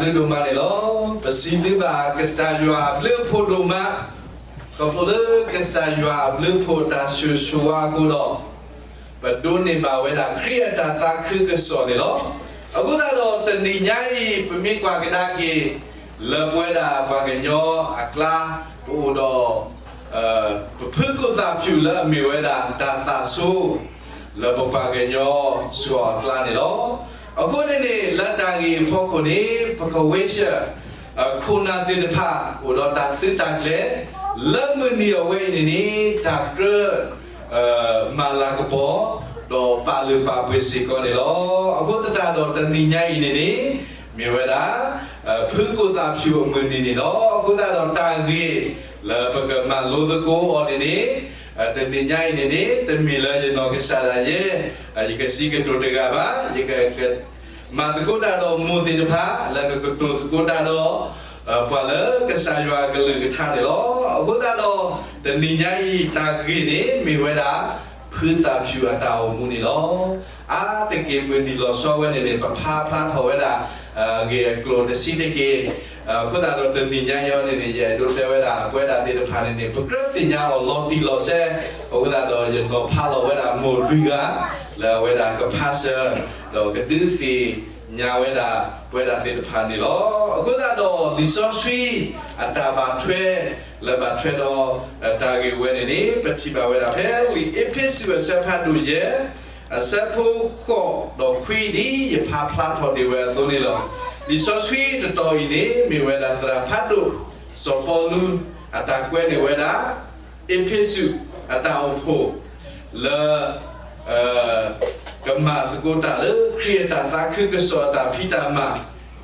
ဘျုးဒိၣ်မးန့ၣ်လီၤ. ပစံးဘျုးဘၣ်ကစၢ်ယွၤအဘျုးအဖှိၣ်ဒိၣ်မး, ခီဖျိလၢကစၢ်ယွၤအဘျုးအဖှိၣ်တၢ်ဆိၣ်ဂ့ၤဆိၣ်ဝါအဃိဒီး, ပဒိးန့ၢ်ဘၣ်ဝဲဒၣ်ခရံာ်အတၢ်သးခုကစီၣ်န့ၣ်လီၤ. အဃိသတးဒီးတနံၤညါအံၤ ပမ့ၢ်ကွၢ်ကဒါက့ၤ လၢပဝဲဒၣ်ပှၤကညီအကျါ, ပအိၣ်ဒီး ပဖုကိၣ်သၣ်ဖၠူၣ်လၢအမ့ၢ်ဝဲဒၣ်တၢ်သးဆိ လၢပပှၤကညီစှီၤအကျါန့ၣ်လီၤ. အဃိန့ၣ်န့ၣ် လၢတၢ်ဂ့ၢ်အဖီခိၣ်န့ၣ် ပကဝဲဆှၢ ခိၣ်နၢ်သ့ၣ်တဖၣ် အိၣ်ဒီးတၢ်သုးတၢ်ကျဲၤ လၢမုၢ်နံၤအဝဲအံၤန့ၣ်န့ၣ် တၢ်ကြၢး မၤလၤကပီၤ ဒီးပာ်လုၢ်ပာ်ပှ့ၤစ့ၢ်ကီးန့ၣ်လီၤ. အဃိသတးဒီးတနံၤညါအံၤန့ၣ်န့ၣ် မ့ၢ်ဝဲဒၣ် ဖုကိၣ်သၣ်ဖၠူၣ်အမုၢ်နံၤန့ၣ်လီၤ. အဃိသတးဒီးတၢ်ဂ့ၢ် လၢပကမၤလိသကိးအီၤန့ၣ်န့ၣ် တနံၤညါအံၤန့ၣ်န့ၣ် တမ့ၢ်လၢယနီၢ်ကစၢ်ဒၣ်ယဲ ယကစံးကတိၤတဂၤဘၣ်, ယက မၤသကိးတၢ်ဒီးမိၢ်သ့ၣ်တဖၣ် လၢကကတိၤသကိးတၢ်ဒီး ပှၤလၢကစၢ်ယွၤအကလုၢ်ကထါန့ၣ်လီၤ. အဃိသတးဒီး တနံၤညါအံၤတၢ်ဂ့ၢ်န့ၣ် မ့ၢ်ဝဲဒၣ် ဖုသၣ်ဖၠူၣ်အတၢ်အိၣ်မူန့ၣ်လီၤ. အါတက့ၢ်မုၢ်နံၤလီၤဆီဝဲန့ၣ်န့ၣ် ပဖးဖျါထီၣ်ဝဲဒၣ် ဂ့ၢ်အကျိၤတဆံးတက့ၢ်. အဃိသတးဒီးတနံၤညါအံၤန့ၣ်န့ၣ် ယအဲၣ်ဒိးတဲဝဲဒၣ် ပဝဲဒၣ်သ့ၣ်တဖၣ်န့ၣ်န့ၣ် ပကြၢးသ့ၣ်ညါအီၤလီၤတံၢ်လီၤဆဲး, အဃိသတးဒီးယနီၤဖးလီၤဝဲဒၣ်မိၢ်လွံၢ်ဂၤ လၢအဝဲဒၣ်ကဖးစၢၤ ဒီးကဒုးသ့ၣ်ညါဝဲဒၣ် ပဝဲဒၣ်သ့ၣ်တဖၣ်န့ၣ်လီၤ. အဃိသတးဒီးလံာ်စီဆှံ အတၢ်ဘၣ်ထွဲ လၢဘၣ်ထွဲဒီး တၢ်ဂ့ၢ်ဝဲန့ၣ်န့ၣ် ပထံၣ်ဘၣ်ဝဲဒၣ်ဖဲလံာ်အ့းဖ့းစူးအဆၢဖးဒိၣ်ယဲၢ် အဆၢဖိဃိးဒီးခွံ ဒ်ယဖးဖျါထီၣ်ဒံးဝဲအသိးန့ၣ်လီၤ. လံာ်စီဆှံတတီၤအံၤန့ၣ် မ့ၢ်ဝဲဒၣ်သရၣ်ဖးဒိၣ် စီၤပီလူး အတၢ်ကွဲးန့ၢ်ဝဲဒၣ် အ့းဖ့းစူး အတၢ်အိၣ်ဖှိၣ် လၢ ကမၤသကိးတၢ်လၢခရံာ်အတၢ်သးခုကစီၣ်အတၢ်ဖံးတၢ်မၤ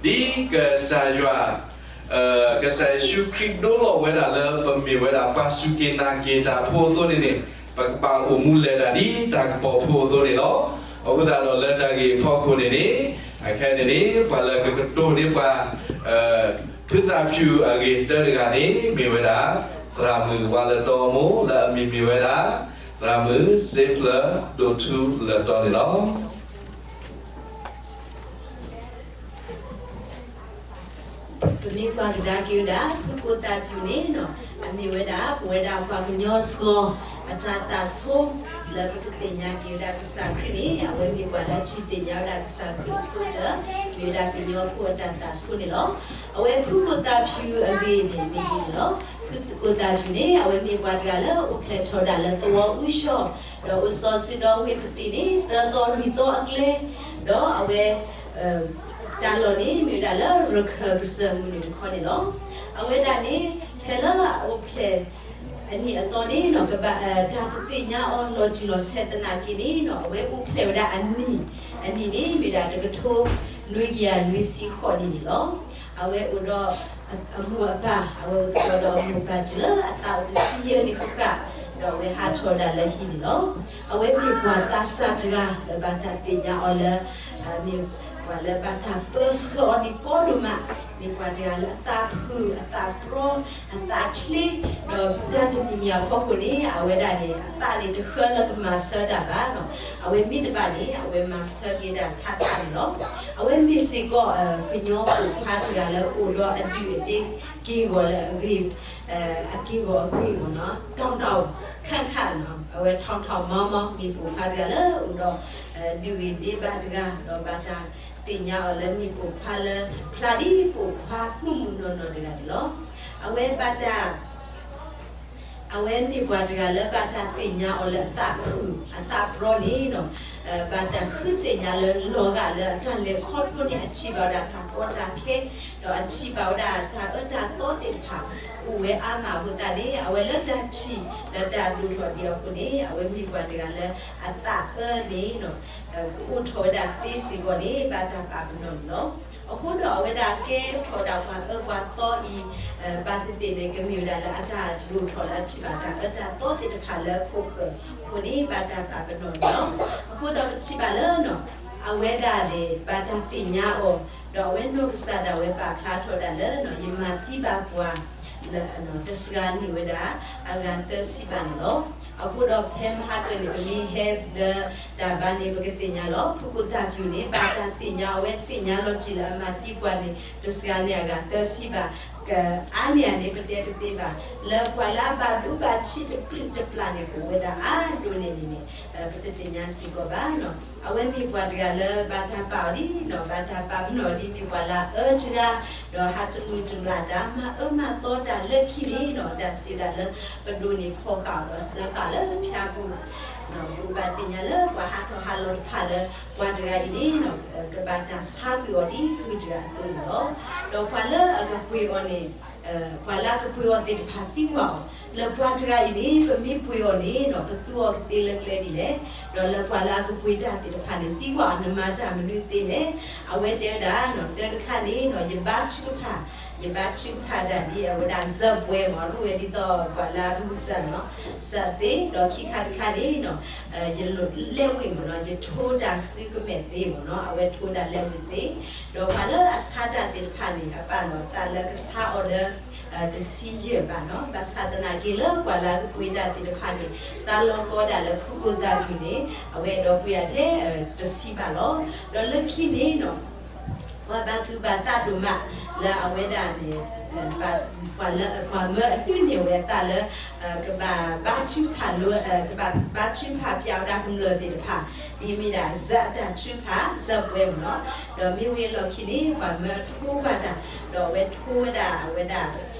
ဒ်ကစၢ်ယွၤ ကစၢ်ယ့ၣ်ၡူးခရံာ်ဒိလီၤဝဲဒၣ်လၢပမ့ၢ်ဝဲဒၣ်ပှၤစူၢ်က့ၤနာ်က့ၤတၢ်ဖိအသိးန့ၣ်န့ၣ် ပကဘၣ်အိၣ်မူလဲၤတၢ်ဒ်တၢ်ကပီၤဖိအသိးန့ၣ်လီၤ. အဃိသတးဒီးလၢတၢ်ဂ့ၢ်အဖီခိၣ်န့ၣ်န့ၣ် အခဲအံၤန့ၣ်န့ၣ် ပှၤလၢကကတိၤန့ၢ်ပှၤ ဖုသၣ်ဖၠူၣ်အဂ့ၢ်တၢတဂၤန့ၣ် မ့ၢ်ဝဲဒၣ် သရၣ်မုၣ်ဝါလၢတီအမိၢ် လၢအမံၤမ့ၢ်ဝဲဒၣ် သရၣ်မုၣ်စ့ဖျၢၣ်ဒိၣ်ထူလၢတီန့ၣ်လီၤ. ပမ့ၢ်ကွၢ်ကဒါက့ၤဝဲဒၣ် ဖုကိၣ်သၣ်ဖၠူၣ်န့ၣ် အမ့ၢ်ဝဲဒၣ် ပဝဲဒၣ်ပှၤကညီစှီၤ အတၢ်သးဆိ လၢပကသ့ၣ်ညါက့ၤဝဲဒၣ်ကစၢ်ခရံာ်န့ၣ် အဝဲမ့ၢ်ပှၤလၢထံၣ်သ့ၣ်ညါဝဲဒၣ်ကစၢ်ခရံာ်အဆိကတၢၢ် မ့ၢ်ဝဲဒၣ်ကညီဖိအတၢ်သးဆိန့ၣ်လီၤ. အဝဲဖုကိၣ်သၣ်ဖၠူၣ်အဂ့ၢ်န့ၣ်မ့ၢ်ဒ်န့ၣ်လီၤ. ဖုကိၣ်သၣ်ဖၠူၣ်န့ၣ် အဝဲမ့ၢ်ပှၤတဂၤလၢအိၣ်ဖျဲၣ်ထီၣ်ဒၣ်လၢသဝီအူစီၤ ဒီးအိၣ်စီၤစုၤဒီးဝ့ၢ်ပသံၣ်န့ၣ် သၢသီလွံၢ်သီအကျဲ ဒီးအဝဲ တၢ်လီၢ်န့ၣ် မ့ၢ်ဝဲဒၣ်လၢရခၢၣ်ကစၢၢ်မုၢ်နုာ်တခီန့ၣ်လီၤ. အဝဲဒၣ်န့ၣ် ဖဲလၢအအိၣ်ဖျဲၣ်အနံၣ်အသီန့ၣ် ကဘၣ်တၢ်တသ့ၣ်ညါအီၤလီၤတံၢ်လီၤဆဲးသနာ်က့န့ၣ် အဝဲအိၣ်ဖျဲၣ်ဝဲဒၣ်အနံၣ်, အနံၣ်န့ၣ် မ့ၢ်ဒၣ်တကထိနွံကယၤနွံဆံဃိးနံၣ်န့ၣ်လီၤ. အဝဲအိၣ်ဒီးအမိၢ်အပၢ်, အဝဲအိၣ်သကိးဒီးအမိၢ်အပၢ်တုၤလၢအသးအိၣ်တဆံယဲၢ်နံၣ်ဃၣ်ဃၣ်, ဒီးအဝဲဟးထီၣ်ဝဲဒၣ်လၢဟံၣ်န့ၣ်လီၤ. အဝဲမ့ၢ်ပှၤသးစၢ်တဂၤလၢဘၣ်တၢ်သ့ၣ်ညါအီၤလၢ မ့ၢ်ပှၤလၢဘၣ်တၢ်ပၢဆှၢအီၤန့ၣ်ကိးဒိၣ်မး, မ့ၢ်ပှၤတဂၤလၢအသးဖုၣ်အသးပြီ အသးချ့, ဒီးတၢ်တမံၤမံၤအဖီခိၣ်န့ၣ် အဝဲဒၣ်န့ၣ် အသးန့ၣ်တဃၢလၢကမၤဆၢတၢ်ဘၣ်နီၤ, အဝဲမ့ၢ်တဘၣ်န့ၣ် အဝဲမၤဆၢက့ၤတၢ်ထးထးန့ၣ်လီၤ. အဝဲမ့ၢ်စ့ၢ်ကီး ကညီပိာ်ခွါတဂၤလၢအိၣ်ဒီးအဒုၣ်အဒါက့ၢ်ဂီၤလၢအဂ့ၤ အက့ၢ်ဂီၤအဂ့ၢ်မ့ၢ်နီၤ တီတီခါခါနီၤ အဝဲထီထီမီမီ မ့ၢ်ပိာ်ခွါတဂၤလၢအိၣ်ဒီး ဒုၣ်ဂ့ၤဒ့ဘၣ်တဂၤ ဒီးဘၣ်တၢ်သ့ၣ်ညါအီၤလၢမ့ၢ်ပိာ်ခွါလၢဖျါဒ်ပိာ်ခွါမုၢ်မုၢ်နီၢ်နီၢ်တဂၤန့ၣ်လီၤ. အဝဲဘၣ်တၢ် အဝဲမ့ၢ်ပှၤတဂၤလၢဘၣ်တၢ်သ့ၣ်ညါအီၤလၢအသးဖုၣ်အသးပြီန့ၣ်နီၤ ဘၣ်တၢ်ဃုသ့ၣ်ညါလၢလီၤဂာ်လၢအတၢ်လဲၤခီဖျိန့ၣ် အထံၣ်ဘၣ်ဝဲဒၣ်တၢ်ကီတၢ်ခဲ ဒီးအထံၣ်ဘၣ်ဝဲဒၣ်တၢ်အၢတၢ်သီသ့ၣ်တဖၣ် အိၣ်ဝဲအါမးအဃိသတးန့ၣ် အဝဲလၢတၢ်ထံၣ်ဒီးတၢ်ဒိၣ်ထီၣ်ဒံးအဃိန့ၣ် အဝဲမ့ၢ်ပှၤတဂၤလၢအသးအၢန့ၣ် ကအိၣ်ထီၣ်ဝဲဒၣ်သ့စ့ၢ်ကီးန့ၣ် ဘၣ်တၢ်ပာ်ပနီၣ်န့ၣ်လီၤ. အဃိဒီးအဝဲဒၣ်ကဲထီၣ်ဒၣ်ပှၤအၢပှၤသီအံၤ ဘၣ်သ့ၣ်သ့ၣ်န့ၣ် ကမ့ၢ်ဝဲဒၣ်လၢအတၢ်ဒိၣ်ထီၣ်လၢအထံၣ်ဘၣ်တၢ်အၢတၢ်သီသ့ၣ်တဖၣ်လၢခိၣ်ဃၢၤအဃိန့ၣ် ဘၣ်တၢ်ပာ်ပနီၣ်န့ၣ်လီၤ. အဃိဒီးပထံၣ်ဘၣ်လၢ အဝဲဒၣ်န့ၣ် ဘၣ်တၢ်သ့ၣ်ညါအီၤ ဒီးအဝဲနီၢ်ကစၢ်ဒၣ်ဝဲပာ်ဖျါထီၣ်ဒၣ်လၢ ယမၤသံဘၣ်ပှၤ လၢတစှၤန့ၢ်ဝဲဒၣ် အဂၤသၢဆံဘးန့ၣ်လီၤ. အဃိဒီးဖဲမဟါကၢန့ၣ် ပမ့ၢ်ဟဲလၢတၢ်ဘါန့ၣ် ပကသ့ၣ်ညါလီၤ. ဖုကိၣ်သၣ်ဖၠူၣ်န့ၣ် ဘၣ်တၢ်သ့ၣ်ညါ အဝဲသ့ၣ်ညါလီၤတံၢ်လၢအမၤသံပှၤန့ၣ် တစှၤန့ၢ်အဂၤသၢဆံဘၣ်. ကအါန့ၢ်ဧါန့ၣ် ပတဲတသ့ဘၣ်. လၢပှၤလၢအဘၣ်ဒိဘၣ်ထံးတပျုာ်တပျၢ်န့ၣ် အိၣ်ဝဲဒၣ်အါဒိၣ်န့ၢ်န့ၣ်န့ၣ် ပတသ့ၣ်ညါစ့ၢ်ကီးဘၣ်နီၤ. အဝဲမ့ၢ်ပှၤတဂၤလၢဘၣ်တၢ်ပာ်အီၤဒ်နီၤ, ဘၣ်တၢ်ပာ်ပနီၣ်အီၤဒ် မ့ၢ်ပှၤလၢအအၢတဂၤ, ဒီးဟးတမုာ်တမျးတၢ် မၤအၢမၤသီတၢ်လၢခံန့ၣ်နီၤ, တၢ်စံးဒၣ်လၢ ပဒိၣ်န့ၣ်ဖီၣ်ဃာ်အီၤဒီးစၢဃာ်လၢဖၠါပူၤ, ဒီးဘၣ်သ့ၣ်ညါလၢပှၤဟးထီၣ်ဟးလီၤတဖၣ်လၢ ပှၤတဂၤအံၤန့ၣ် ကဘၣ်တၢ်ဆါကွံာ်အီၤဒ်ဃုာ်တဂၤအသိးန့ၣ်လီၤ. ဒီးပှၤလၢအကပှ့ၤအီၤန့ၣ် ပှၤလၢအကပှ့ၤအီၤသ့ၣ်တဖၣ်သံကွၢ်အီၤ, လၢပှၤတဂၤအံၤန့ၣ် ပမ့ၢ်ပှ့ၤအီၤန့ၣ်နီၤ ပသူအီၤကသ့လၢကျဲဒ်လဲၣ်. ဒီးလၢပှၤလၢအကပှ့ၤတၢ်သ့ၣ်တဖၣ်န့ၣ် သံကွၢ်အီၤ နမၤတၢ်မနုၤသ့လဲၣ်. အဝဲတဲဝဲဒၣ်နီၤ, တၢ်တခါန့ၣ်နီၤ ယဘါထုကဖၣ်, ယဘါထုကဖၣ်တၢ်ဒ်အဝဲဒၣ် စၢးပှဲၤမး အဝဲဒ်သိးပှၤလၢအမုၢ်စၢ်နီၤ, စၢးသ့, ဒီးခံခါတခါန့ၣ်နီၤ ယလိၣ်လဲၣ်ဝံၣ်မးနီၤ, ယထိတၢ်စုကမဲာ်သ့မးနီၤ, အဝဲထိတၢ်လဲၣ်ဝံၣ်သ့. ဒီးပှၤလၢအဆါတၢ်သ့ၣ်တဖၣ်န့ၣ် အပာ်လီၤသးလၢကဆါအီၤလၢ တဆံယဲၢ်ဘၣ်နီၤ. ဘၣ်ဆၣ်သနာ်က့လၢပှၤလၢအကပှ့ၤတၢ်သ့ၣ်တဖၣ်န့ၣ် သးလီၤကီဒၣ်လၢဖုကိၣ်သၣ်ဖၠူၣ်န့ၣ် အဝဲအဲၣ်ဒိးပှ့ၤအီၤထဲ တဆံဘၣ်လီၤ. ဒီးလၢခံန့ၣ်နီၤ ပှၤဘၣ်သူၣ်ဘၣ်သးဒိၣ်မးလၢအဝဲဒၣ်န့ၣ် ပှၤလၢ ပှၤမၢအဒုးနဲၣ်ဝဲအသးလၢ ကဘၣ်ဘါထုကဖၣ်လၢ ကဘၣ်ဘါထုကဖၣ်ပၠးဝဲဒၣ်ကမျၢၢ်သ့ၣ်တဖၣ် ဒ်မ့ၢ်ဒၣ်စၢးအတၢ်ထုကဖၣ် စၢးပှဲၤမးနီၤ. ဒီးမ့ၢ်ဝံၤအလီၢ်ခံန့ၣ် ပှၤမၢအထိကွၢ်တၢ် ဒီးအဝဲထိဝဲဒၣ်အဝဲဒၣ်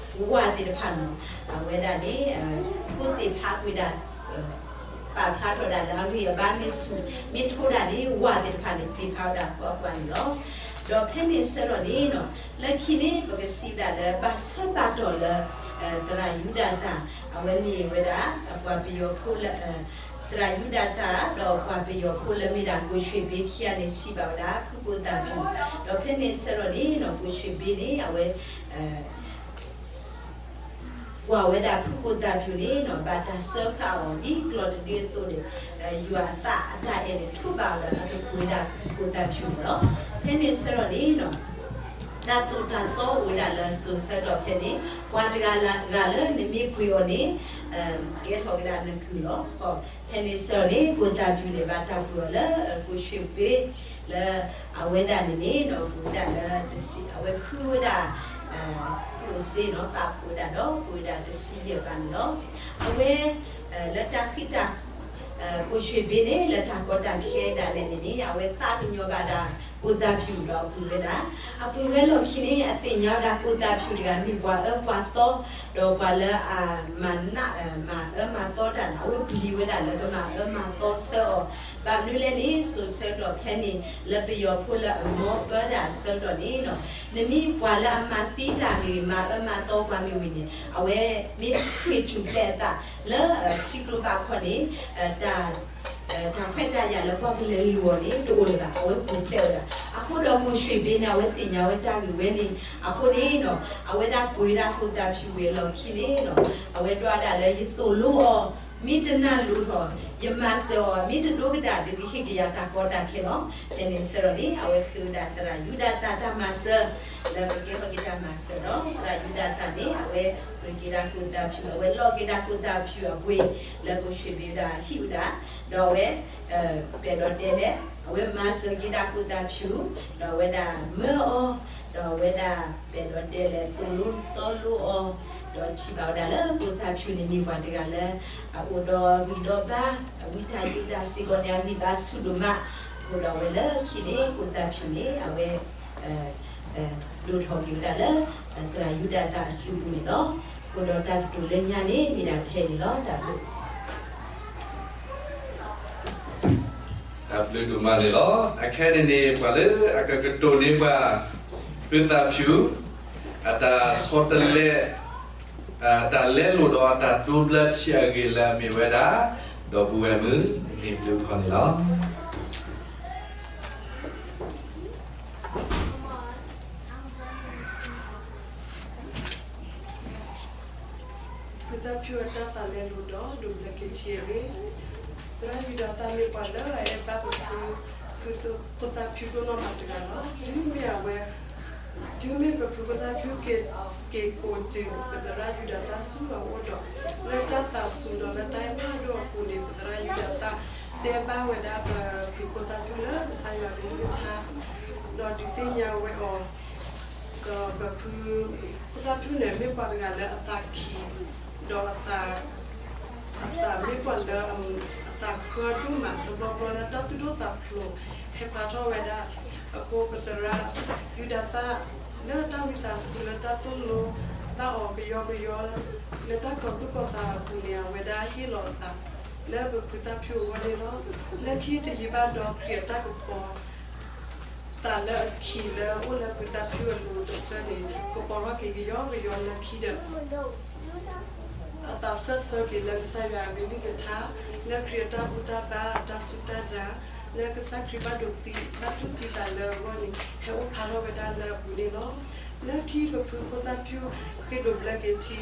ဝၣ်သ့ၣ်တဖၣ်နီၤ အဝဲဒၣ်န့ၣ် ထိသ့ၣ်ဖးကွံာ်ဒၣ် ပာ်ဖျါထီၣ်ဒၣ်လၢအဂံၢ်အဘါန့ၣ်ဆူၣ် မ့ၢ်ထိဒၣ်န့ၣ် ဝၣ်သ့ၣ်တဖၣ်န့ၣ် သ့ၣ်ဖးဝဲဒၣ်ကွၢ်ကွၢ်န့ၣ်လီၤ. ဒီးဖဲန့ၣ်ဆၢထၢၣ်န့ၣ်နီၤ လၢခံန့ၣ် ပကစံးဒၣ်လၢ ဘၣ်ဆၢဘၣ်တီၢ်လၢ သရၣ်ယူဒၤသၣ် အဝဲမ့ၢ်ဝဲဒၣ် ပှၤပယီၤဖိလၢ သရၣ်ယူဒၤသၣ် ဒီးပှၤပယီၤဖိလၢမ့ၢ်ဒၣ် ကိၣ်ဆံၣ်ဘ့ခံဂၤန့ၣ် ထံၣ်ဘၣ်ဝဲဒၣ် ဖုကိၣ်သၣ်ဖၠူၣ်, ဒီးဖဲန့ၣ်ဆၢထၢၣ်န့ၣ်နီၤ ကိၣ်ဆံၣ်ဘ့န့ၣ် အဝဲ ကွၢ်ဝဲဒၣ်ဖုကိၣ်သၣ်ဖၠူၣ်န့ၣ်နီၤ ဘၣ်တၢ်စၢဃာ်အီၤ ဒ်ကျီၢ်တဒုအသိးန့ၣ် ယွၤအသးအတၢ်အဲၣ်န့ၣ် ထိးဘၣ်ဝဲဒၣ်အကပှ့ၤဒၣ်ဖုကိၣ်သၣ်ဖၠူၣ်န့ၣ်လီၤ. ဖဲန့ၣ်ဆၢထၢၣ်န့ၣ်နီၤ တၢ်သိၣ်တၢ်သီအိၣ်ဝဲဒၣ်လၢစိၤဆၢကတီၢ်ဖဲန့ၣ် ပှၤတဂၤဂၤလၢနမ့ၢ်ပှ့ၤအီၤန့ၣ် ကဲထီၣ်ဝဲဒၣ်နကုၢ်လီၤ. ဖဲန့ၣ်ဆၢထၢၣ်န့ၣ် ကိၣ်သၣ်ဖၠူၣ်န့ၣ် ဘၣ်တၢ်ပှ့ၤအီၤလၢ ကိၣ်ဆံၣ်ဘ့ လၢအဝဲဒၣ်န့ၣ်န့ၣ်နီၤ ပှ့ၤဝဲဒၣ်လၢတဆံ အဝဲဃုဝဲဒၣ် ကျိၣ်စ့နီၤ ပာ်ဖှိၣ်ဝဲဒၣ်ဒီး ပှ့ၤဝဲဒၣ်တဆံယဲၢ်ဘးန့ၣ်လီၤ. အဝဲ လၢတၢ်ဃံတၢ် ကိၣ်ဆံၣ်ဘ့န့ၣ် လၢတၢ်ကီတၢ်ခဲဒၣ်လဲာ်န့ၣ်န့ၣ် အဝဲသးကညီၤဘၣ်ဒၣ် ကိၣ်သၣ်ဖၠူၣ်ဒီးအပှ့ၤဝဲဒၣ် အပှ့ၤဝဲလီၢ်ခံန့ၣ် အသ့ၣ်ညါဝဲဒၣ်ကိၣ်သၣ်ဖၠူၣ်တဂၤမ့ၢ်ပှၤအၢပှၤသီ ဒီးပှၤလၢအမၤနး မၤအၢမၤသီတၢ်န့ၣ် အဝဲပျံၤဝဲဒၣ်လၢကမၤအၢမၤသီဆၢအီၤ ဘၣ်မနုၤလဲၣ်န့ၣ် စိၤဆၢကတီၢ်ဖဲန့ၣ် လၢပယီၤဖိလၢအမီပၢတၢ်အဆၢကတီၢ်န့ၣ်နီၤ နမ့ၢ်ပှၤလၢအမၤသံတၢ်ဂ့ၤ မၤအၢမၤသီပှၤမ့ၢ်ဝံၤန့ၣ် အဝဲမ့ၢ်ဃ့ၢ်ထူၣ်ဖျဲးအသးလၢထံကျိဘၣ်ခီန့ၣ် တၢ် တၢ်ခွဲးတၢ်ယာ်လၢပှၤကလဲၤလူၤအီၤန့ၣ် တအိၣ်လၢၤဘၣ် အဝဲပူၤဖျဲးဝဲဒၣ်. အဃိဒီးကိၣ်ဆံၣ်ဘ့န့ၣ် အဝဲသ့ၣ်ညါဝဲတၢ်ဂ့ၢ်ဝဲန့ၣ် အဃိန့ၣ်နီၤ အဝဲဒၣ်ပှ့ၤဒၣ်ကိၣ်သၣ်ဖၠူၣ်ဝံၤအလီၢ်ခံန့ၣ်နီၤ အဝဲဒွးဒၣ်လၢယသိၣ်လိအီၤ မ့ၢ်တနၢ်လိၤထီၣ် ယမၤစၢၤအီၤ မ့ၢ်တဒိကဒၣ်ဒုးကဟ့ၣ်ကယၤတၢ်ကီတၢ်ခဲလီၤ. ဖဲန့ၣ်ဆၢထၢၣ်န့ၣ် အဝဲဃ့ဝဲဒၣ်သရၣ်ယူဒၤသၣ်တၢ်မၤစၢၤ လၢကကဲထီၣ်က့ၤတၢ်မၤစၢၤဒီး သရၣ်ယူဒၤသၣ်န့ၣ် အဝဲပှ့ၤက့ၤဒၣ်ကိၣ်သၣ်ဖၠူၣ် အဝဲလီၤက့ၤဒၣ်ကိၣ်သၣ်ဖၠူၣ်အပှ့ၤ လၢကိၣ်ဆံၣ်ဘ့ဒၣ်ဟံၣ်ဝဲဒၣ် ဒီးအဝဲ ပဲာ်ဒီးတဲလဲၣ် အဝဲမၤစၢၤက့ၤဒၣ်ကိၣ်သၣ်ဖၠူၣ် ဒီးအဝဲဒၣ်မၢအီၤ ဒီးအဝဲဒၣ်ပဲာ်ဒီးတဲလဲၣ် သိၣ်လိသီလိအီၤ ဒီးထံၣ်ဘၣ်ဝဲဒၣ်လၢကိၣ်သၣ်ဖၠူၣ်န့ၣ်မ့ၢ်ပှၤတဂၤလၢ အအိၣ်ဒီးဂံၢ်ဒီးဘါ အဝံတၢ်ယိးတၢ်စ့ၢ်ကီးန့ၣ် အဂံၢ်ဘါဆူၣ်ဒိၣ်မး အဃိဒီးအဝဲလၢခံန့ၣ် ကိၣ်သၣ်ဖၠူၣ်န့ၣ် အဝဲ ဒိၣ်ထီၣ်က့ၤဝဲဒၣ်လၢ သရၣ်ယူဒၤသၣ်အစုပူၤန့ၣ်လီၤ. အဃိဒီးတၢ်ကတိၤလၢညါန့ၣ် မ့ၢ်ဒၣ်ဖဲန့ၣ်လီၤ. တၢ်ဘျုး တၢ်ဘျုးဒိၣ်မးန့ၣ်လီၤ. အခဲန့ၣ်န့ၣ် ပှၤလၢအကကတိၤန့ၢ်ပှၤ ဖုသၣ်ဖၠူၣ် အတၢ်ဆီတလဲ အတၢ်လဲလိာ်ဒီးအတၢ်တိဘျၢထံအဂ့ၢ်လၢအမ့ၢ်ဝဲဒၣ် ဒီပုၢ်ဝဲၢ်မုၣ် မ့ၢ်ဘျုးဖီန့ၣ်လီၤ. ဖုသၣ်ဖၠူၣ်အတၢ်သးလဲလိာ်ဒီး ဒိးဘျၢက့ၤထံအဂ့ၢ်, သရၣ်ယူဒၤသၣ်မ့ၢ်ပှၤလၢအအဲၣ်ဘၣ်ပဖု ဖုသၣ်ဖၠူၣ်ဒိၣ်နီၢ်နီၢ်တဂၤလီၤ. တုၤမ့ၢ်အဝဲ တုၤမ့ၢ်ပဖုဖိသၣ်ဖၠူၣ်က့ၤကိးတုၤ ပသရၣ်ယူဒၤသၣ်ဆူအအိၣ်ဒီး လၢတၢ်သးစူၤဒီးလၢတၢ်ဟဲဖးဒိၣ်အပူၤန့ၣ် ပသရၣ်ယူဒၤသၣ်တဲဘၣ်ဝဲဒၣ်ပဖုဖိသၣ်ဖၠူၣ်လၢကစၢ်ယွၤကလုၢ်ကထါ ဒီးဒုးသ့ၣ်ညါဝဲအီၤ ဒီးပဖုဖိသၣ်ဖၠူၣ်န့ၣ် မ့ၢ်ပှၤတဂၤလၢအသးခံ ဒီးအသး အသးမ့ၢ်ပှၤလၢအသးဃၢဒိၣ်မး တဘျီဘျီလၢတၢ်သူၣ်ဒိၣ်သးဖျိး ဟဲဖျါထီၣ်ဝဲဒၣ်အဃိ ပသရၣ်ယူဒၤသၣ် လၢတၢ်ဝံသးစူၤလၢတၢ်သိၣ်လိဘၣ်အီၤကယီကယီ လၢတၢ်ကီၤသူၣ်ကီၤသးအပူၤန့ၣ် အဝဲဒၣ်ဟ့ၣ်လီၤအသး လၢပဖုသၣ်ဖၠူၣ်အဂီၢ်န့ၣ်လီၤ. လၢခံတယံာ်ဘၣ်ဒီး ခရံာ်အတၢ်ကပီၤ သးလၢအခံးလၢအိၣ်လၢဖုသၣ်ဖၠူၣ်အလိၤတဖျၢၣ်န့ၣ် ကပီၤထီၣ်က့ၤကယီကယီလၢခံဒီး အသးစၢၢ်ဆၢက့ၤလၢကစၢ်ယွၤအကလုၢ်ကထါ, လၢခရံာ်အတၢ်ဘူၣ်တၢ်ဘါ အတၢ်စူၢ်တၢ်နာ်, လၢကစၢ်ခရံာ်ဘၣ်ဒိးသံ ဘၣ်တူၢ်သံသးလၢအဂီၢ်န့ၣ် ဟဲအိၣ်ဖျါထီၣ်ဝဲဒၣ်လၢအပူၤန့ၣ်လီၤ. လၢခံပဖုဖိသၣ်ဖၠူၣ်ဃ့ဒိးဘျၢက့ၤထံ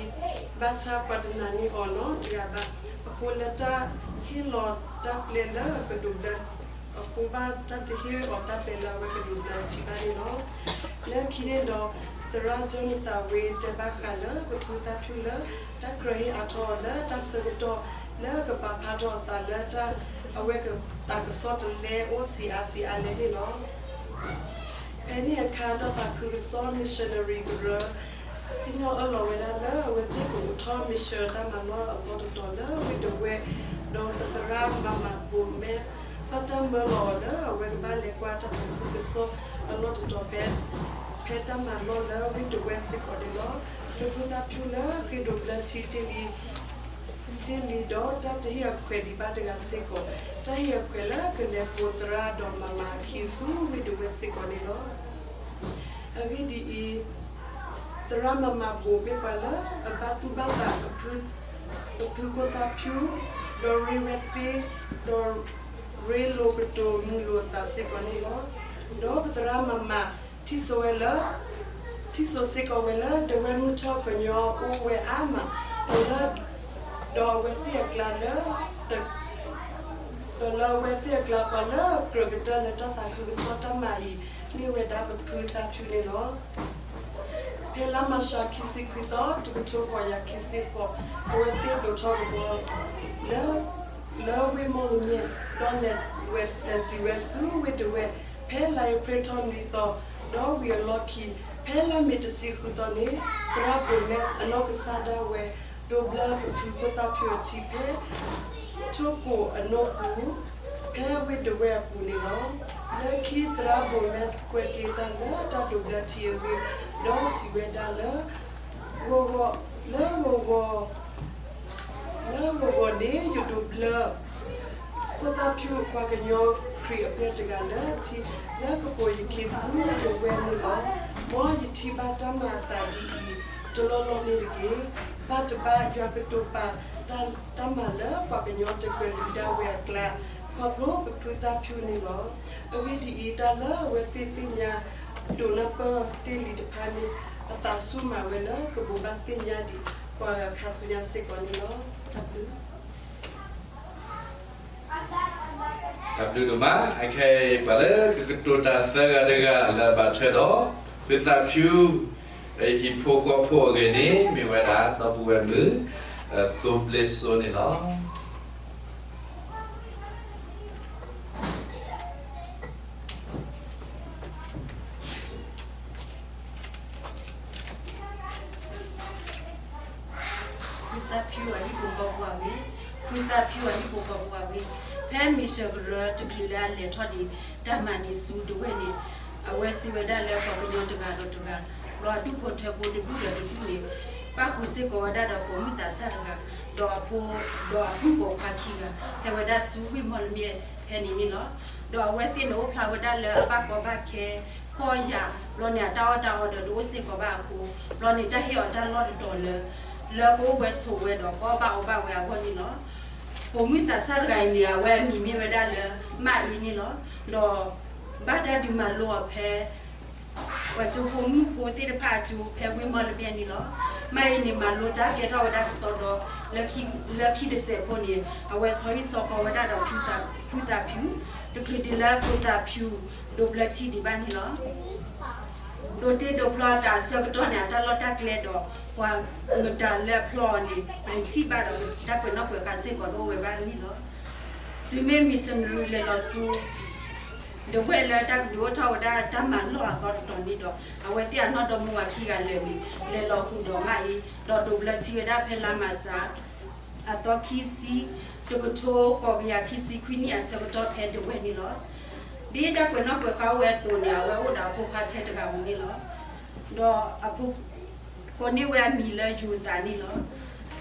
ဘၣ်ဆၣ်ပှၤတနာ်န့ၢ်အီၤနီတဂၤဘၣ်. အဃိလၢတၢ်ဟ့ၣ်လီၤတၢ်ပျဲလၢအကဒိးဘျၢ အဃိဘၣ်တၢ်တဟ့ၣ်အီၤတၢ်ပျဲလၢအဝဲကဒိးဘျၢထံဘၣ်န့ၣ်လီၤ. လၢခံန့ၣ်ဒီး သရၣ်ကၠီနသးဝ့တဲဘၣ်ဃးလၢ ပဖုသၣ်ဖၠူၣ်လၢ တၢ်ကြၢးဟ့ၣ်အါထီၣ်အီၤလၢတၢ်ဆၢကတီၢ် လၢအကပာ်ဖျါထီၣ်အသးလၢတၢ် အဝဲသးကစီၣ်တလဲအိၣ်ဆံးအါဆံးအါလဲၣ်န့ၣ်လီၤ. ဖဲန့ၣ်အခါ တၢ်သးခုကစီၣ် missionary ကရၢ စံၣ်ညီၣ်အၢၣ်လီၤဝဲဒၣ်လၢ အဝဲသ့ၣ်ကအိးထီၣ် mission တၢ်မၤလီၢ်အသီတတီၤလၢဝ့ၢ်ဒဝဲၢ်, ဒီးပသရၣ်မၤမၤဘိးမဲ ဘၣ်တၢ်မၢလီၤအီၤလၢ အဝဲကဘၣ်လဲၤကွၢ်တၢ်သးခုကစီၣ်အလီၢ်တတီၤဖဲ ဖဲတၢ်မၤလီၢ်လၢဝ့ၢ်ဒဝဲၢ်စ့ၢ်ကီးန့ၣ်လီၤ. လၢဖုသၣ်ဖၠူၣ်လၢဃ့ဒိးဘျၢထံတ့ၢ်လံ တ့ၢ်လံဒီး တၢ်တဟ့ၣ်အခွဲးဒံးဘၣ်တဂၤစ့ၢ်ကီး, တၢ်ဟ့ၣ်အခွဲးလၢကလဲၤပိာ်သရၣ်ဒီးမၤမၤအခံဆူဝ့ၢ်ဒဝဲၢ်စ့ၢ်ကီးန့ၣ်လီၤ. အဂ့ၢ်ဒ်အံၤ, သရၣ်မၤမၤဘိးမ့ၢ်ပှၤလၢအဘၣ်သူၣ်ဘၣ်သး ပဖုဖိသၣ်ဖၠူၣ်, ဒီးရ့ဝဲသ့, ဒီးရ့လိာ်ကတိၤမုာ်လိာ်အသးစ့ၢ်ကီးန့ၣ်လီၤ. ဒီးပသရၣ်မၤမၤ ထံၣ်စိဝဲလၢ ထံၣ်စိစ့ၢ်ကီးဝဲလၢ ဒဝဲၢ်မုၢ်ထီၣ်ကညီအိၣ်ဝဲအါမး, ဒီးလၢ ဒီးအဝဲသ့ၣ်အကျါလၢ ဒီးလၢအဝဲသ့ၣ်အကျါ ပှၤလၢအကြၢးကတၢၢ်လၢတၢ်သးခုကစီၣ်တၢ်မၤအံၤ မ့ၢ်ဝဲဒၣ်ပဖုသၣ်ဖၠူၣ်န့ၣ်လီၤ. ဖဲလါမၤရှးခံဆံခွံသီ တကထိဃိးကယၤခံဆံဃိး အဝဲသ့ၣ်ဒိးထီၣ်ကဘီ လၢ လၢဝ့ၢ်မီၢ်လမၠဲၣ် ဒီးလဲၤဝဲ လဲၤတုၤဝဲဆူဝ့ၢ်ဒဝဲၢ် ဖဲလါအ့ဖြ့ၣ်ထီၣ်နွံသီ, ဒီးဝံၤအလီၢ်ခံ ဖဲလါမ့ၤတဆံဃုသီန့ၣ် သရၣ်ဘိးမဲ အနီၢ်ကစၢ်ဒၣ်ဝဲ ဒိးဘျၢပဖုဖိသၣ်ဖၠူၣ်အထံဖဲ ထိၣ်ကိးအနိပူၤ ဖဲဝ့ၢ်ဒဝဲၢ်အပူၤန့ၣ်လီၤ. လၢခံသရၣ်ဘိးမဲ ကွဲးက့ၤတၢ်လၢတၢ်ဒိးဘျၢထံအဂ့ၢ် ဒီးစံးဝဲဒၣ်လၢ ဂီၤဂီၤ လၢဂီၤဂီၤ လၢဂီၤဂီၤန့ၣ် ယဒိးဘျၢ ဖိသၣ်ဖၠူၣ်ပှၤကညီခရံာ်အပျဲၢ်တဂၤလၢထံ လၢကပိာ်ယခံဆူဝ့ၢ်ဒဝဲၢ်န့ၣ်လီၤ. မ်ယထံၣ်ဘၣ်တၢ်မၤအသးဒ်အံၤ တလီၢ်လီၢ်န့ၣ်တက့ၢ်. ဘၣ်တဘၣ်ယွၤကတိၤပာ်တၢ်မၤလၢပှၤကညီတကလုာ်ဒၣ်ဝဲအကျါ ခီဖျိပဖုသၣ်ဖၠူၣ်န့ၣ်လီၤ. အဂ့ၢ်ဒ်အံၤ တၢ်လၢအဝဲသ့ၣ်သ့ၣ်ညါ ဒိးနၢ်ပၢၢ်တ့ၢ်လံတဖၣ်န့ၣ် အသးဆူၣ်မးဝဲလၢကဘိးဘၣ်သ့ၣ်ညါဒံးပှၤဂၤခါဆူညါစ့ၢ်ကီးန့ၣ်လီၤ. တၢ်ဘျုး တၢ်ဘျုးဒိၣ်မး. အခဲအံၤ ပှၤလၢကကတိၤတၢ်သၢဂၤတဂၤလၢအဘၣ်ထွဲဒီး ဖုသၣ်ဖၠူၣ် ဟံၣ်ဖိဃီဖိအဂ့ၢ်န့ၣ် မ့ၢ်ဝဲဒၣ် ဒီပုၢ်ဝဲၢ်မုၣ် သိဘျ့စိန့ၣ်လီၤ. ဖုသၣ်ဖၠူၣ်အဟံၣ်ဖိဃီဖိအဂ့ၢ်, ဖုသၣ်ဖၠူၣ်အဟံၣ်ဖိဃီဖိအဂ့ၢ်, ဖဲ mission ကရၢတချုးလၢအလဲၤထီၣ်ဒံးတၢ်မၤန့ၣ်ဆူဒဝဲၢ်န့ၣ်, အဝဲစံးဝဲဒၣ်လၢပှၤကညီတဂၤဒီးတဂၤ, ဒီးအဒူၣ်ဖိထၢဖိတဒူၣ်ဒီးတဒူၣ်န့ၣ်, ပၣ်ဃုာ်စ့ၢ်ကီးဝဲဒၣ်ဒီးပိာ်မုၣ်သးစၢ်တဂၤ, ဒီးအဖိ, ဒီးအပုၢ်ပိာ်ခွါခံဂၤ, ဟဲဝဲဒၣ်ဆူဝ့ၢ်မီၢ်လမၠဲၣ်ဖဲန့ၣ်န့ၣ်လီၤ. ဒီးအဝဲသ့ၣ်န့ၣ်အိၣ်ဖျါဝဲဒၣ်လၢအဘၣ်ကီဘၣ်ခဲ ဖှီၣ်ယာ်, ဘျီန့ၣ်အတၢ်အီၣ်တၢ်အီဒီးတအိၣ်စ့ၢ်ကီးဘၣ်အဃိ, ဘျီန့ၣ်တၢ်ဟ့ၣ်အီၤတၢ်လီၢ်တတီၤလၢ လၢကအိၣ်ဝဲဆိးဝဲဒီးကအီၣ်ဘၣ်အီဘၣ်ဝဲအဂီၢ်န့ၣ်လီၤ. ပိာ်မုၣ်သးစၢ်တဂၤအံၤန့ၣ် အဝဲအမံၤမ့ၢ်ဝဲဒၣ်လၢ မၣ်အ့န့ၣ်လီၤ. ဒီး ဘၣ်တၢ်ဒုးမၤလိအီၤဖဲ ပှၤကၠိဖိမုၣ်ဖိသ့ၣ်တဖၣ်အကၠိဖဲဝ့ၢ်မီၢ်လမၠဲၣ်န့ၣ်လီၤ. မၣ်အ့န့ၣ် မၤလိတၢ်ကဲထီၣ်ဝဲဒၣ်ကစီဒီ လၢခံတစဲးဖိန့ၣ် အဝဲဆီဟံၣ်ဆီဃီဝဲဒၣ်ဒီး ဖုသၣ်ဖၠူၣ်, တချုးဒံးလၢဖုသၣ်ဖၠူၣ် ဒိးဘျၢထံဒံးဘၣ်န့ၣ်လီၤ. ဒိးတ့ဒိးဖျီအတၢ်အဆၢကတီၢ်န့ၣ် အတၢ်လီၢ်တၢ်ကျဲဒီး ပှၤမတၤလၢအဖျီအီၤန့ၣ် ပထံၣ်ဘၣ်ဒီး တၢ်ကွဲးနီၣ်ကွဲးဃာ်စ့ၢ်ကီးတအိၣ်ဝဲဘၣ်န့ၣ်လီၤ. တုၤမ့ၢ် missionary လဲၤလီၤဆူ ဒဝဲၢ်လၢတၢ်ကဒုးအိၣ်ထီၣ်ဝဲဒၣ်တၢ်မၤလီၢ်အသီတတီၤန့ၣ်ဒီး အဝဲသ့ၣ်အနီၢ်ဒီမါဝၤခံဂၤလဲၤန့ၣ် လဲၤလီၤဃုာ်ဒီးမးအံၤ ဒီးဒိးဘျၢထံဝဲဒၣ်ဖဲလါမၢ်ၡး အသီခံဆံ တကထိဃိးကယၤခံဆံခွံနံၣ်အဆၢကတီၢ်ဖဲဒဝဲၢ်န့ၣ်လီၤ. ဒ်တၢ်ကွဲးနီၣ်ကွဲးဃာ်အိၣ်ဝဲအသိးန့ၣ် အဝဲအိၣ်ဒီးအဖိခွါထဲတဂၤဧိၤန့ၣ်လီၤ. ဒီးအဖိ ကိးန့ၢ်ဝဲအမံၤလၢယိၤသးန့ၣ်လီၤ.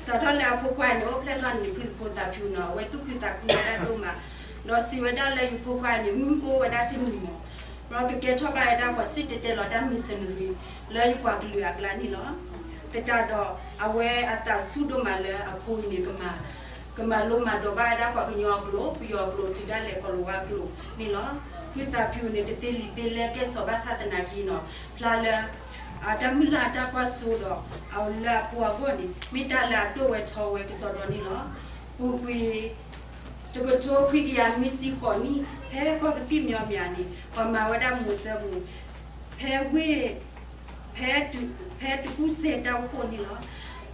စးထီၣ်လၢအဖိခွါန့ၣ် အိၣ်ဖျဲၣ်ထီၣ်န့ၣ် ဖုသးဖၠူၣ်နီၤ အဝဲသူၣ်ခုသးခုဝဲဒၣ်ဒိၣ်မး, ဒီးစံးဝဲဒၣ်လၢယဖိခွါန့ၣ် မုၢ်ကအိၣ်ဝဲဒၣ်တနံၤမး, ဒီးကကဲထီၣ်ဘၣ်ဝဲဒၣ်ပှၤစံၣ်တဲၤတဲလီၤတၢ် missionary လၢယပှၤကလုာ်အကျါန့ၣ်လီၤ. သတးဒီးအဝဲအသးဆူၣ်ဒိၣ်မးလၢအဖိအံၤန့ၣ် ကမၤလိမၤဒိးဘၣ်ဝဲဒၣ်ပှၤကညီအကျိာ်, ပယီၤအကျိာ် တုၤဒၣ်လဲာ်ကီၤလၤဝါအကျိာ်န့ၣ်လီၤ. ဖုသးဖၠူၣ်န့ၣ် တသ့လံာ်သ့လဲၢ်ကဲစီၤဘၣ်ဆၣ်သနာ်က့နီၤ ဖျါလၢ အတၢ်မုၢ်လၢ်အတၢ်ကွၢ်စိဒီး အလၢအပှဲၤအဂီၢ်န့ၣ် မ့ၢ်တၢ်လၢအဒိၣ်ဝဲထီဝဲကစီဒီန့ၣ်လီၤ. ပူၤကွံာ် တကထိခွံကယၤနွံဆံဃိးနံၣ် ဖဲကီၢ်ပသံၣ်မညီမယၤန့ၣ် ပှၤမၤဝဲဒၣ်မိၢ်သၢပူၤ ဖဲဝ့ၢ် ဖဲ ဖဲတကူၣ်စဲတၢ်အိၣ်ဖှိၣ်န့ၣ်လီၤ.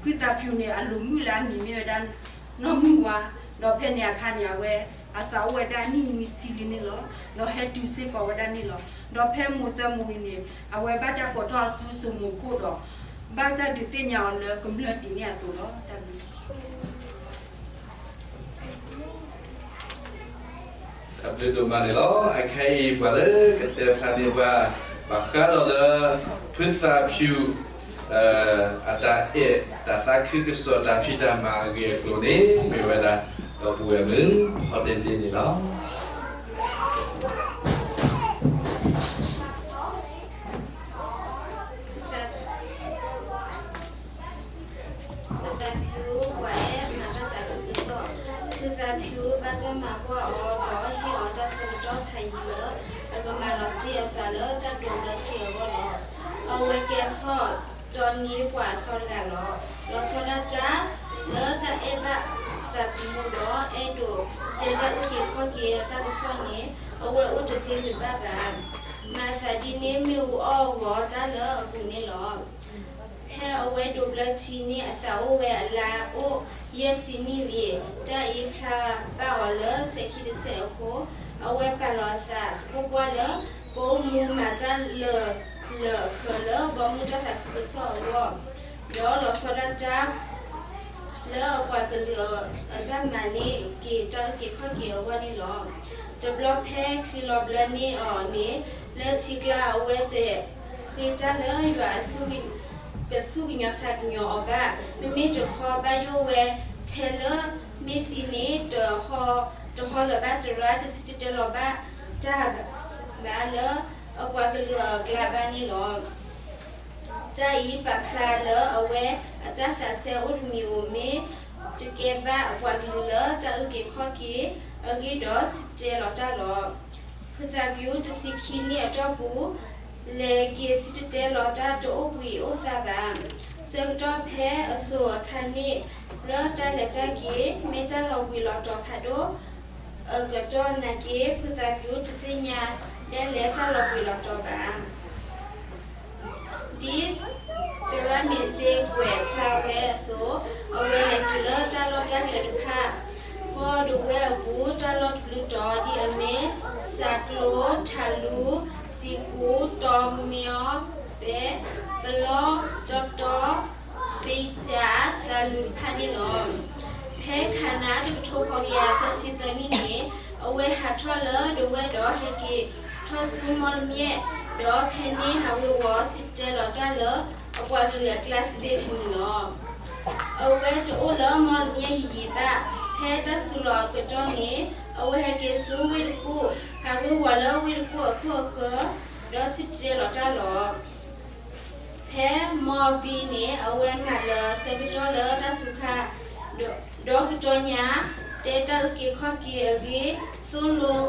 ဖုသးဖၠူၣ်န့ၣ် အလိၤမုၣ်လၢအမံၤမ့ၢ်ဝဲဒၣ် နီၢ်မုၢ်ဝါ, ဒီးဖဲန့ၣ်အခါန့ၣ် အဝဲအသးအိၣ်ဝဲဒၣ်နံၣ်နွံဆံလံန့ၣ်လီၤ. ဒီးဟဲတုၤစ့ၢ်ကီးဝဲဒၣ်န့ၣ်လီၤ. ဒီးဖဲမိၢ်သၢမိၢ်အံၤန့ၣ် အဝဲဘၣ်တၢ်ကိးထီၣ်အီၤဆူစိမိၤခိၣ်ဒီး ဘၣ်တၢ်ဒုးသ့ၣ်ညါအီၤလၢကမျၢၢ်ဒ်န့ၣ်အသိးလီၤ. တၢ်ဘျုး တၢ်ဘျုးဒိၣ်မးန့ၣ်လီၤ. အခဲအံၤပှၤလၢကတဲဖျါန့ၢ်ပှၤ ဘၣ်ဃးဒီးလၢ ဖုသးဖၠူၣ် အတၢ်အဲၣ်တၢ်သးခုကစီၣ်တၢ်ဖံးတၢ်မၤအဂ့ၢ်အကျိၤန့ၣ် မ့ၢ်ဝဲဒၣ် ဒီပုၢ်ဝဲၢ်မုၣ် ဟီၣ်ဒ့ဒ့န့ၣ်လီၤ. ဖုသးဖၠူၣ် ပှၤအဲၣ်မၤတၢ်သးခုကစီၣ်, ဖုသးဖၠူၣ် ဘၣ်တၢ်မၤကွၢ်အီၤ ဒီးဟ့ၣ်အီၤတၢ်ဆၢကတီၢ်ဖးယံၤလၢ အကမၤလီၤတံၢ်အသးလၢတၢ်ဒိးဘျၢထံအဂီၢ်လီၤ. အဝဲကဲထီၣ်တီနံၤပှၤအသီတဂၤလီၤ. လီၤဆီဒၣ်တၢ် လၢတၢ်အဲၣ်ဘၣ်သးသမူဒီး အဲၣ်ဒိးတဲတၢ်အုၣ်က့ၤခီၣ်က့ၤအတၢ်ကစီၣ်န့ၣ် အဝဲအိၣ်တသ့တဘၣ်ဘၣ်. မၤသးဒ်န့ၣ်မ့ၣ်အူအီၣ်အဂီၤတၢ်လၢအပူၤန့ၣ်လီၤ. ဖဲအဝဲဒိးဘျၢထံန့ၣ် အသးအိၣ်ဝဲအလါအိၣ်ယဲၢ်ဆံနံၣ်လံ. တၢ်အံၤဖျါဘၣ်အီၤလၢစဲၤခံတစဲးအဃိ အဝဲပာ်လီၤအသးသပှၢ်ပှၢ်လၢ ကအိၣ်မူမၤတၢ်လၢာ်လၢာ်အဃၢၤလၢ ဘီမုၢ်တၢ်သးခုကစီၣ်အဂီၢ်, ဒီးလီၤဆီဒၣ်တၢ် လၢအပှၤကလုာ်အတၢ်မၤန့ၢ်က့ၤတၢ်အုၣ်က့ၤခီၣ်က့ၤအဂီၢ်န့ၣ်လီၤ. တဘျီဖဲချံးလီၤဘျၢန့ၢ်အီၤန့ၣ် လၢထံကျါအဝဲတဲ ဃ့တၢ်လၢယွၤအသူၣ် ကသူၣ်ကညီၤသးကညီၤအီၤဘၣ်. မ့မ့ၢ်တခီဘၣ်ယိၣ်ဝဲထဲလၢ မ့ၢ်သံန့ၣ် တဟီလၢၤဘၣ် တရၣ်တစံၣ်တဲၤတဲလီၤဘၣ်တၢ်ဘၣ်လၢအပှၤကလုာ်အကျါဘၣ်န့ၣ်လီၤ. တၢ်အံၤပာ်ဖျါလၢအဝဲအတၢ်သးစဲအိၣ်တမံၤဧိၤ မ့ၢ်တကဲဘၣ်အပှၤကလုာ်လၢတၢ်အုၣ်က့ၤခီၣ်က့ၤအဂ့ၢ်ဒီးစံၣ်တဲၤတဲလီၤတၢ်လီၤ. ဖုသးဖၠူၣ်တဆံခံနံၣ်အတီၢ်ပူၤ လဲၤက့ၤစံၣ်တဲၤတဲလီၤတၢ်တအိၣ်ဘှံးအိၣ်သါဘၣ်. ဆၢကတီၢ်ဖဲအစိၤအခါန့ၣ် လၢတၢ်လဲၤတၢ်က့ၤ မ့ၢ်တၢ်လီၤဘှံးလီၤတီၤဖးဒိၣ်အကတီၢ်နာ်က့ ဖုသးဖၠူၣ်တသ့ၣ်ညါဒ်လဲၣ်တၢ်လီၤဘှံးလီၤတီၤဘၣ်. ဒ်သရၣ်မ့ၤစ့ကွဲးဖျါဝဲအသိး, အဝဲလဲၤတုၤလၢတၢ်လီၢ်တၢ်ကျဲတဖၣ်, ကီၢ်ဒဝဲၢ်အပူၤ တၢ်လီၢ်တဘျုးတီၤ ဒ်အမ့ၢ် စးကျိး, ထးလူ, စံာ်ကူး, တီမီ, ပဲ, ပလီၢ်, ကၠီတီ, ပ့ကၠး, သးလူတဖၣ်န့ၣ်လီၤ. ဖဲခးနးတကထိဃိးကယၤသၢဆံသၢနံၣ်န့ၣ်, အဝဲဟးထီၣ်လၢဒဝဲၢ်ဒီးဟဲက့ၤထီၣ်ဆူမီၣ်လမၠဲၣ်, ဒီးဖဲန့ၣ်ဟးဝ့ၤဝီၤစံၣ်တဲၤတဲလီၤတၢ်လၢအပှၤကလုာ်အကျါသ့ၣ်တနံၤလီၤ. အဝဲတအိၣ်လၢမီၣ်လမၠဲၣ်ယံာ်ယံာ်ဘၣ်. ဖဲတၢ်စူၤလီၤအကတီၢ်န့ၣ်, အဝဲဟဲက့ၤဆူဝ့ၢ်တကူၣ်, ဟးဝ့ၤဝီၤလၢဝ့ၢ်တကူၣ်အခိၣ်အဃၢၤ, ဒီးစံၣ်တဲၤတဲလီၤတၢ်လီၤ. ဖဲမီၣ်ဘံန့ၣ် အဝဲမၤလၢာ်ဆၢကတီၢ်လၢတၢ်စူၤခါ, ဒီးကတီၤညါ တဲတၢ်အုၣ်က့ၤခီၣ်က့ၤအဂ့ၢ် သိၣ်လိလံာ်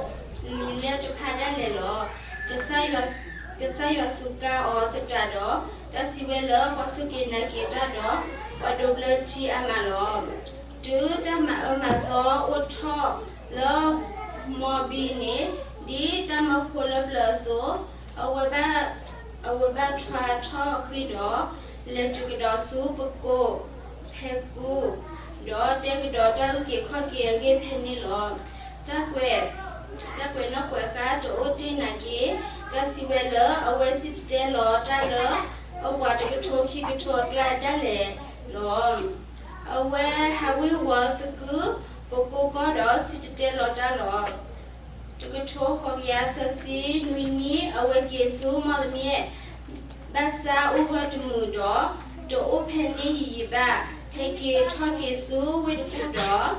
လဲၢ်တဖၣ်ဒၣ်လဲာ်လီၤ. ကစၢ်ယွၤစူးကါအီၤသတးဒီး, တၢ်စံးဝဲလၢပှၤစူၢ်က့ၤနာ်က့ၤတၢ်ဒီး ပှၤဒိးဘျၢထံအါမးလီၤ. တုၤတၢ်မၤအၢမၤသီအိၣ်ထီၣ်လၢမီၣ်ဘံန့ၣ်, ဒ်တၢ်မၢဖိလၢပျၢၤအသိး, အဝဲဘၣ် အဝဲဘၣ်ထွါထီၣ်အဃံဒီး လဲၤတုၤကဒီးဆူပကိးဖဲကူ, ဒီးတဲကဒီးတၢ်အုၣ်က့ၤခီၣ်က့ၤအဂ့ၢ်ဖဲန့ၣ်လီၤ. တၢ်ကွဲး, တၢ်ကွဲးနီၣ်ကွဲးဃါတအိၣ်တ့ၢ်နာ်က့, တၢ်စံးဝဲလၢအဝဲစံၣ်တဲၤတဲလီၤတၢ်လၢ အပှၤတကထိခံကထိအကျါဒၣ်လဲာ်လီၤ. အဝဲဟးဝ့ၤဝီၤသကုၤပကိးကီၢ်ဒီးစံၣ်တဲၤတဲလီၤတၢ်လီၤ. တကထိဃိးကယၤသၢဆံနွံနံၣ် အဝဲက့ၤဆူမီၣ်လမၠဲၣ် ဘၣ်ဆၣ်အိၣ်ဂၢၢ်တမုာ်ဒီး တအိၣ်ဖဲန့ၣ်ယံာ်ယံာ်ဘၣ်, ဟဲက့ၤထီၣ်က့ၤဆူဝ့ၢ်တကူၣ်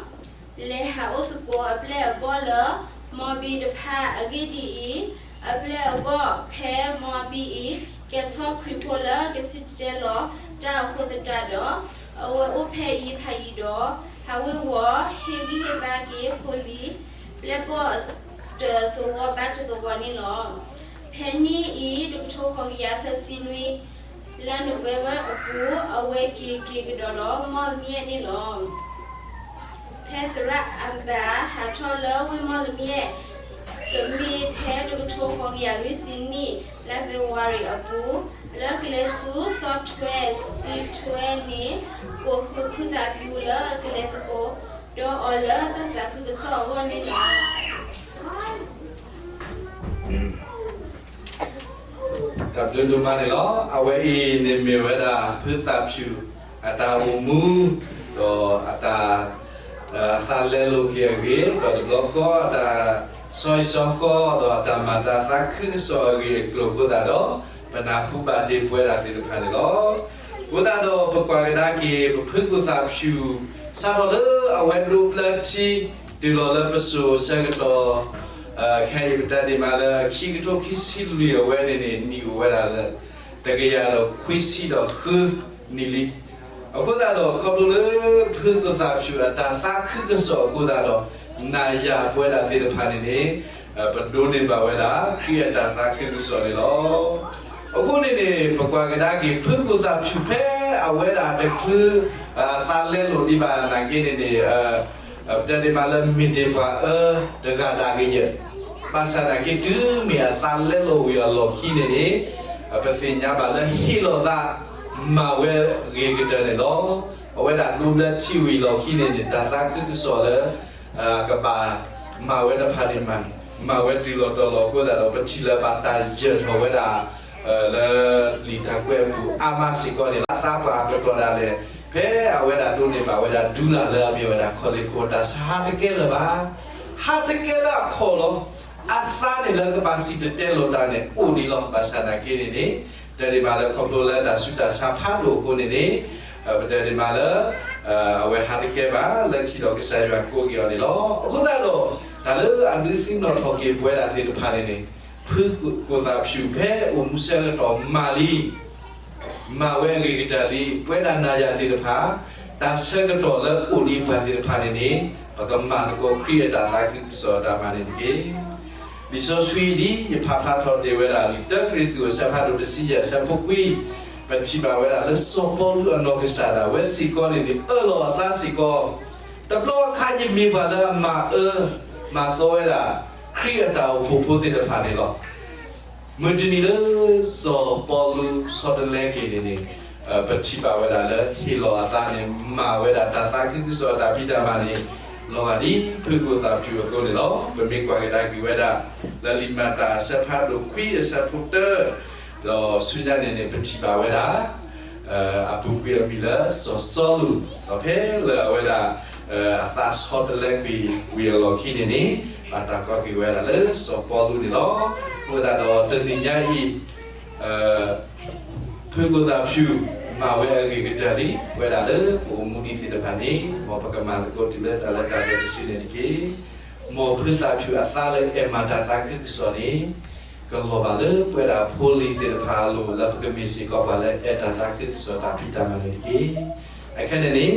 ဒီး လဲၤဟးအိၣ်သကိးအပျဲၢ်အဘီၣ်လၢ မီဘံတဖၣ်အဂ့ၢ်ဒ်အံၤ, အပျဲၢ်အဘီၣ်ဖဲမီဘံအံၤ ကဲထီၣ်ခရံာ်ဖိလၢကစံၣ်တဲၤတဲလီၤတၢ်အဃိသတးဒီး အဝဲအိၣ်ဖဲအံၤဖးယံၤဒီး ဟးဝ့ၤဝီၤဟ့ၣ်ဂံၢ်ဟ့ၣ်ဘါက့ၤဖိလံၤ ပျဲၢ်ဘီၣ်တသဝီဘၣ်တသဝီန့ၣ်လီၤ. ဖဲနံၣ်အံၤ တကထိဃိးကယၤသၢဆံနွံ လါနိၣ်ဝ့ဘၢၣ်အပူၤ အဝဲက့ၤက့ၤကဒီးဒီးမီၣ်လမၠဲၣ်န့ၣ်လီၤ. ဖဲသရၣ်အဘၣ်ဟးထီၣ်လၢဝ့ၢ်မီၣ်လမၠဲၣ် ကမ့ၢ်ဖဲတကထိဃိးကယၤလွံၢ်ဆံနံၣ် လါဖ့ၤဘြူၤအါရံၤအပူၤ လၢကလဲၤဆူသီထွဲသံထွဲန့ၣ် ကိးဃုဖုသးဖၠူလၢကလဲၤသကိးဒီးအီၤလၢတၢ်သးခုကစီၣ်အဂီၢ်န့ၣ်လီၤ. တၢ်ဘျုးဒိၣ်မးန့ၣ်လီၤ. အဝဲအံၤန့ၣ်မ့ၢ်ဝဲဒၣ် ဖုသးဖၠူၣ်အတၢ်အိၣ်မူ ဒီးအတၢ် အသးလဲလိာ်က့ၤအဂ့ၢ် ဒီးတဘျီဃီအတၢ်ဆီဟံၣ်ဆီဃီ ဒီးအတၢ်မၤတၢ်သးခုကစီၣ်အဂ့ၢ်အကျိၤအဃိသတးဒီး ပနၢ်ဟူဘၣ်တ့ၢ်ပဝဲဒၣ်သ့ၣ်တဖၣ်န့ၣ်လီၤ. အဃိသတးဒီးပကွၢ်ကဒါက့ၤ ပဖုကိၣ်သးဖၠူၣ် စးထီၣ်လၢအဝဲဒိးဘျၢထံ တုၤလီၤလၢပစိၤဆၢကတီၢ် ခဲအံၤပတဲဒ်မးလၢ ခံကထိခံဆံလွံၢ်အဝဲန့ၣ်န့ၣ် နံၣ်အိၣ်ဝဲဒၣ်လၢ တကယၤဒီးခွံဆံဒီးဃုနံၣ်လံ. အဃိသတးဒီး ခီဖျိလၢဖုကိၣ်သးဖၠူၣ်အတၢ်သးခုကစီၣ်အဃိသတးဒီး နၤယၤပဝဲဒၣ်သ့ၣ်တဖၣ်န့ၣ်န့ၣ် ပဒိးန့ၢ်ဘၣ်ဝဲဒၣ် ခရံာ်အတၢ်သးခုကစီၣ်န့ၣ်လီၤ. အဃိန့ၣ်န့ၣ် ပကွၢ်ကဒါက့ၤ ဖုကိၣ်သးဖၠူၣ်ဖဲအဝဲဒၣ်တချုး သးလဲလိာ်ဒံးဘၣ်နာ်က့န့ၣ်န့ၣ် ပတဲဒ်မးလၢမ့ၢ်တ့ၢ်ပှၤအၢတဂၤဒၣ်ကယၢၢ်, ဘၣ်ဆၣ်နာ်က့တုၤမ့ၢ်အသးလဲလိာ်ဝံၤအလီၢ်ခံန့ၣ်န့ၣ် ပသ့ၣ်ညါဘၣ်လၢဟ့ၣ်လီၤသး မၤဝဲဂ့ၤကတၢၢ်န့ၣ်လီၤ. အဝဲဒၣ်ဒိးဘျၢထံဝံၤအလီၢ်ခံန့ၣ်န့ၣ် တၢ်သးခုကစီၣ်လၢ ကဘၣ်မၤဝဲတဖၣ်န့ၣ်မးန့ၣ် မၤဝဲတုၤလီၤတီၤလီၤအဃိသတးဒီး ပထံၣ်လၢဘၣ်တၢ်ယၢၤထီၣ်ဝဲဒၣ် လၢလံာ်တၢ်ကွဲးအပူၤအါမးစ့ၢ်ကီးန့ၣ်လီၤ. အသးပှၢ်ကတီၢ်ဒၣ်လဲာ် ဖဲအဝဲဒၣ်ဒိးန့ၢ်ဘၣ်ဝဲဒၣ် ဒူလၢ်လၢအမ့ၢ်ဝဲဒၣ် ခီလ့ၣ်ခိၣ် တၢ်ဆါဟးတကဲလၢၤဘၣ်, ဟးတကဲလၢအခီၣ်လီၤ. အသးန့ၣ်လၢကဘၣ်စံၣ်တဲၤတဲလီၤတၢ်န့ၣ် အိၣ်ဒံးလီၤ. ဘၣ်ဆၣ်နာ်က့န့ၣ်န့ၣ် ပတဲဒ်မးလၢခီဖျိလၢတၢ်ဆူးတၢ်ဆါဖးဒိၣ်အဃိန့ၣ်န့ၣ် ပတဲဒ်မးလၢ အဝဲဟးတကဲဘၣ် လၢခံဒီးကစၢ်ယွၤကိးက့ၤအီၤန့ၣ်လီၤ. အဃိသတးဒီး တၢ်လၢအဒုးသ့ၣ်နီၣ်ထီၣ်က့ၤပဝဲဒၣ်သ့ၣ်တဖၣ်န့ၣ်န့ၣ် ဖုကိၣ်သးဖၠူၣ်ဖဲအိၣ်မူဆၢကတီၢ်မၤလံ မၤဝဲအဂ့ၤကတၢၢ်လံ. ပဝဲဒၣ်နၤယၤသ့ၣ်တဖၣ် တၢ်ဆၢကတီၢ်လၢအိၣ်ဒံးပှၤသ့ၣ်တဖၣ်န့ၣ်န့ၣ် ပကမၤသကိးခရံာ်အတၢ်သးခုကစီၣ်အတၢ်မၤန့ၣ်တက့ၢ်. လံာ်စီဆှံဒ်ယဖးဖျါထီၣ်တ့ၢ်ဝဲဒၣ် လံာ်တၢကရံၣ်သူးအဆၢဖးဒိၣ်တဆံယဲၢ်အဆၢဖိခွံ ပထံၣ်ဘၣ်ဝဲဒၣ်လၢစီၤပီလူးအနီၢ်ကစၢ်ဒၣ်ဝဲစ့ၢ်ကီးန့ၣ်န့ၣ် အၢၣ်လီၤအသးစ့ၢ်ကီး တဘျီအခါယမ့ၢ်ပှၤလၢအမၤအၢ မၤသီဝဲဒၣ် ခရံာ်အတၢ်အိၣ်ဖှိၣ်ဖိသ့ၣ်တဖၣ်န့ၣ်လီၤ. မုၢ်တနံၤလၢစီၤပီလူးဆီတလဲက့ၤန့ၣ်န့ၣ် ပထံၣ်ဘၣ်ဝဲဒၣ်လၢဟ့ၣ်လီၤအသးန့ၣ် မၤဝဲဒၣ်တၢ်သးခုကစီၣ်အတၢ်ဖံးတၢ်မၤန့ၣ် လီၤဂာ်ဒ်ဖုကိၣ်သးဖၠူၣ်အသိးန့ၣ်လီၤ. ပမ့ၢ်ကွၢ်ကဒါက့ၤဝဲဒၣ် လၢလံာ်မၤတၢ်အဆၢဖးဒိၣ်ခွံအဆၢဖိတၢ ဒီးဆူညါန့ၣ်န့ၣ် ပထံၣ်ဘၣ်ဝဲဒၣ် အပူၤကွံာ်အမံၤလၢစီၤစီလူး ဒီးဖဲလၢအဝဲဒၣ် အသးဆီတလဲကွံာ်ဝံၤအလီၢ်ခံန့ၣ်န့ၣ် ဘၣ်တၢ်ကွၢ်က့ၤဝဲဒၣ်လၢစီၤပီလူးန့ၣ်လီၤ. အဃိသတးဒီးတနံၤညါအံၤ ဖုကိၣ်သးဖၠူၣ် မၤဝဲအဂ့ၤကတၢၢ်လံ ပဝဲဒၣ်လၢပအိၣ်မူဒံးသ့ၣ်တဖၣ်န့ၣ် မ်ပကမၤသကိးတုၤလၢတၢ်လၢတၢ်ပှဲၤတစုန့ၣ်တက့ၢ်. မ်ဖုသးဖၠူၣ်အသးလၢအဲၣ်မၤတၢ်သးခုကစီၣ်န့ၣ် ကလီၤဘၣ်လၢပဝဲဒၣ်ဖိလံၤသ့ၣ်တဖၣ်အလိၤ လၢပကမ့ၢ်စ့ၢ်ကီးပှၤလၢအဲၣ်တၢ်သးခုကစီၣ်တၢ်ဖံးတၢ်မၤန့ၣ်တက့ၢ်. အခဲန့ၣ်န့ၣ်